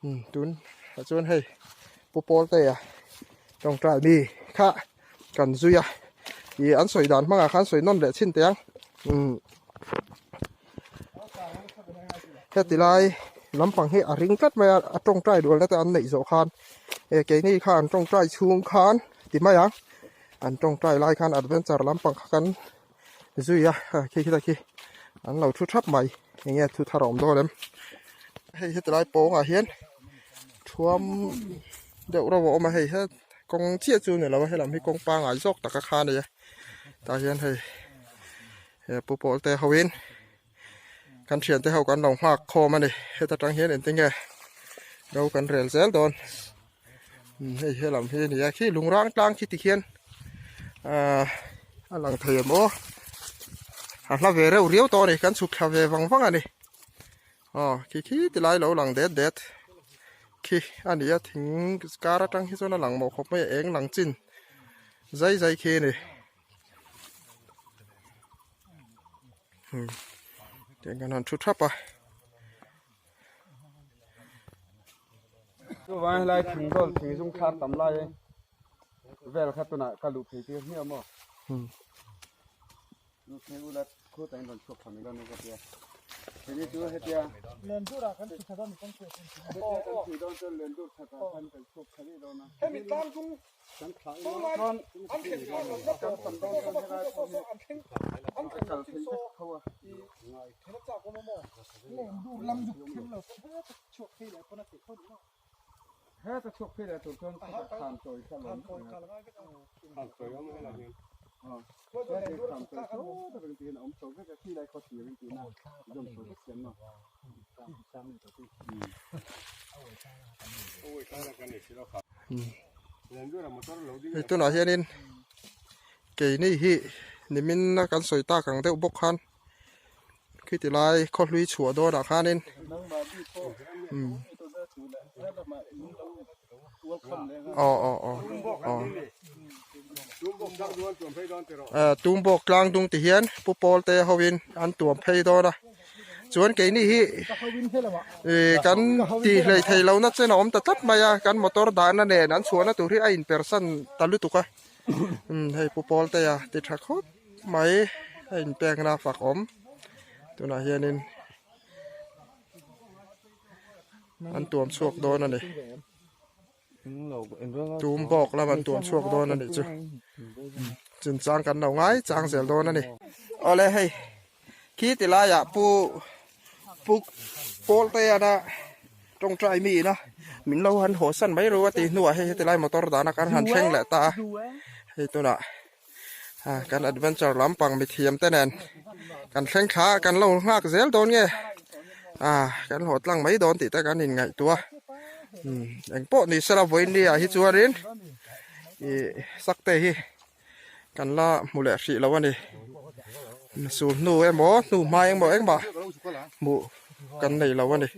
umm tun ah chuan hei pu pawl te a tawngtai mi kha kan zui a ih an sawi dan hmangah khan sawi nawn leh chhin teh ang umm heti lai lampang hi a ring tlat mai a a tawngtai dualna te an neih zawh khan eh keini kha an tawngtai chhung khan ti mai ang an tawngtai lai khan adventure lampang kha kan zui a khi khi ta khi an lo thu thap mai enge thu thar a awm dawn em hei heti lai pawngah hian thuam deuh reuh a awm a hei he kawng chiah chu ni lo a helam hi kawng pangai zawk taka kha a ni a tah hian hei he pu pawl te ho in kan thian te ho kan lo nghak khawm a ni heta tang hian engtin nge ro kan rel zel dawn. Hei helam hi a ni a khi lungrang tlang khi tikhian ahh a lang thei em aw a hla ve reuh riau tawh a ni kan chhuk thla ve vang vang a ni aw khi khi ti lai lo lang det det khi a ni a thing kar atang hi chuan a lang mawh khawp mai a eng lang chin zai zai khi a ni tiang kan han thu thap a. Chuvang helai thing zawl thing zum thlar tam lai vel kha tunah ka luh phei tir hmiah maw? Luh phei ula khu tain rawn chhuak thla mai dawn ka tia. Hemi chu hetia Lendur ah kan chhu thla dawn kan chhuak thla hetia kan chhui dawn chuan lendur chhakah khan kan chhuak thla rih dawn a. Hemi tlang dung Kan thlah in chuan an thlen dawn lo kan tam dawn chuan helai pawh hi an thleng an a kal theih vek tho a. Heta chhuak phei leh tur chuan khawtah khan chawi kha lawm khan chawi awm helai hian heti khan chawi saw tak tiin a awm chho vek a khi lai khaw thlir in tiin a zawm chho vek siam a. Hei tunah hianin keini hi nimin a kan sawi tak ang deuh bawk khan khiti lai khawhlui chhuah dawnah khanin umm aw aw aw aw eh tumbawk tlang dung ti hian pu pawl te hoin an tuam phei dawn a chuan keini hi ih kan tih hleih theih lohna chen a awm ta tlat mai a kan motor dahna nen an chhuahna tur hi a inpersan ta lutuk a umm hei pu pawl te a ti tha khawp mai a inpekna fak awm tunah hianin an tuam chhuak dawn a ni tum bawk lam an tuam chhuak dawn a nih chu chinchang kan lo ngai chang zel dawn a ni awle hei khi ti laiah pu pu pawl te ana tawngtai mi ina min lo han haw san mai ru a tih hnuah hei heti lai motor dana kan han thleng leh ta a hei tunah. Kan adventure lampang mithiam te nen kan thleng thla a kan lo nghak zel dawn nge kan hlawh tlang mai dawn tih te kan inngaihtuah a engpawh ni sela vawiin ah hi chuanin ih sakte hi kan la hmu leh hrih lo a ni sul hnu emaw hnu hma engmaw engmah hmuh kan nei lo a ni.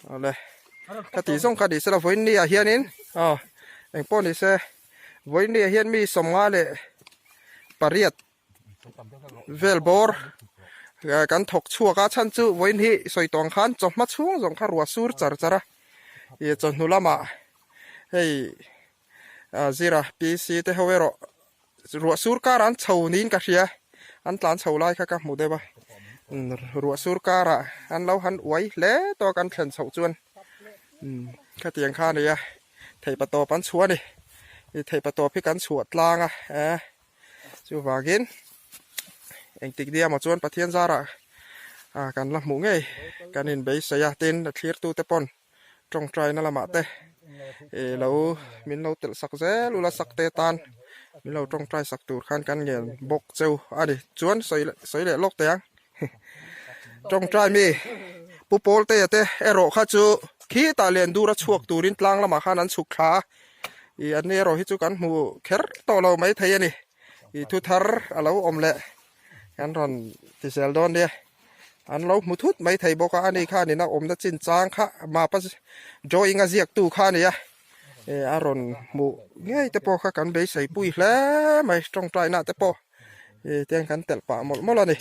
Awle ka tih zawng kha ni sela vawiin ni ah hianin aw engpawh ni se vawiin ni ah hian mi sawmnga leh pariat vel bawr kan thawk chhuak a chhan chu vawiin hi sawi tawng khan chawhma chhung zawng kha ruah sur char char a ih chawhnu lamah hei zira PC te ho erawh ruah sur kar an chho niin ka hria an tlan chho lai kha ka hmu deuh a ruah sur karah an lo han uai hle tawk an thlen chhoh chuan khatiang kha a ni a theihpatawp an chhuah a ni ih theihpatawp hi kan chhuah tlang a eh. Chuvangin engtik nia maw chuan Pathian zarah ah kan la hmuh ngei kan inbeisei a tin a thlirtute pawn tawngtaina lamah te ih lo min lo telh sak zel ula sak te tan min lo tawngtai sak tur khan kan ngen bawk cheu a ni chuan sawi sawi leh lawk teh ang tawngtai mi Pu Pawltea te erawh kha chu khitah len dura chhuak turin tlang lamah khan an chhuk thla a. Ih an ni erawh hi chu kan hmu kher tawh lo mai thei a ni ih thu thar a lo awm leh kan rawn ti zel dawn nia an lo hmu thut mai thei bawk a ani khan in a awmna chin chang kha mapa drawing a ziak tu kha a ni a ih a rawn hmuh ngei te pawh kha kan beisei pui hle mai tawngtaina te pawh ih tiang kan telh pah mawlh mawlh a ni.